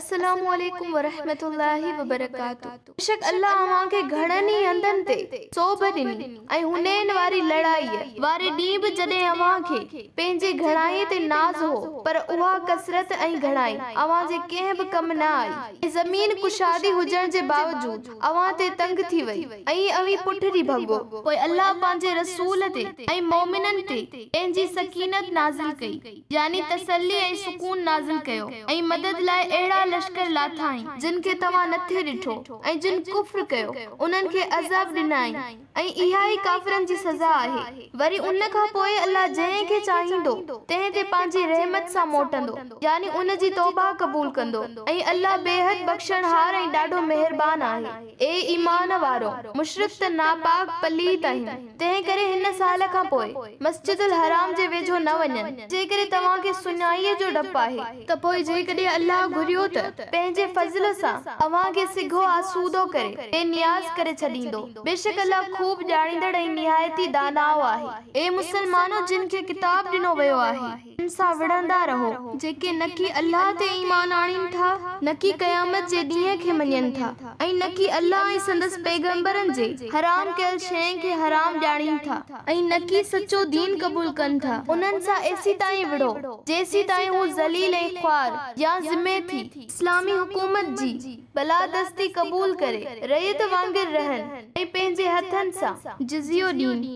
السلام عليڪم ورحمة الله وبرڪاته بيشڪ الله اوهان کي گهڻن ئي هنڌن تي سوڀ ڏني ۽ حنين واري لڙائيء واري ڏينهن به جڏهن اوهان کي پنهنجي گهڻائيء تي ناز هو پر اها ڪثرت ۽ گهڻائي اوهان جي ڪنهن به ڪم نه آئي ۽ زمين ڪشادي هجڻ جي باوجود اوهان تي تنگ ٿي وئي ۽ اوهين پٺ ڏي ڀڳو. پوء الله پنهنجي رسول تي ۽ مؤمنن تي پنهنجي سڪينت نازل ڪئي. يعني تسلي ۽ سڪون نازل ڪيو ۽ مدد لاء اهڙا لشڪر لاٿائين جن کي توهان نٿي ڏٺو ۽ جن ڪفر ڪيو انهن کي عذاب ڏنائين ۽ اها ئي ڪافرن جي سزا آهي. وري ان کان پوء الله جنهن کي چاهيندو تنهن تي پنهنجي رحمت سان موٽندو يعني ان جي توبه قبول ڪندو ۽ الله بيحد بخشڻهار ۽ ڏاڍو مهربان آهي. اي ايمان وارؤ! مشرڪ ته ناپاڪ پليت آهن، تنهن ڪري هن سال کان پوء مسجد الحرام جي ويجهو نه وڃن، جيڪڏهن توهان کي سڃائيء جو ڊپ آهي، ته پوء جيڪڏهن الله گهريو ته پنهنجي فضل سان اوهان کي سگهو آسودو ڪري بي نياز ڪري ڇڏيندو، بيشڪ الله خوب ڄاڻيندڙ ۽ نهايت ئي داناء آهي. اي مسلمانو! جن کي ڪتاب ڏنو ويو آهي. تن سان وڙهندا رهو، جيڪي نڪي الله تي ايمان آڻين ٿا، نڪي قيامت جي ڏينهن کي مڃين ٿا، ۽ نڪي الله ۽ سندس پيغمبرن جي حرام ڪيل شين کي حرام ڄاڻين ٿا، ۽ نڪي سچو دين قبول ڪن ٿا، انهن سان ايسيتائين وڙهو، جيسيتائين هو ذليل ۽ خوار يا ذمي ٿي، اسلامي حڪومت جي، بالادستي قبول ڪري، رعيت وانگر رهن، ۽ پنهنجي هٿن سان جزيو ڏين.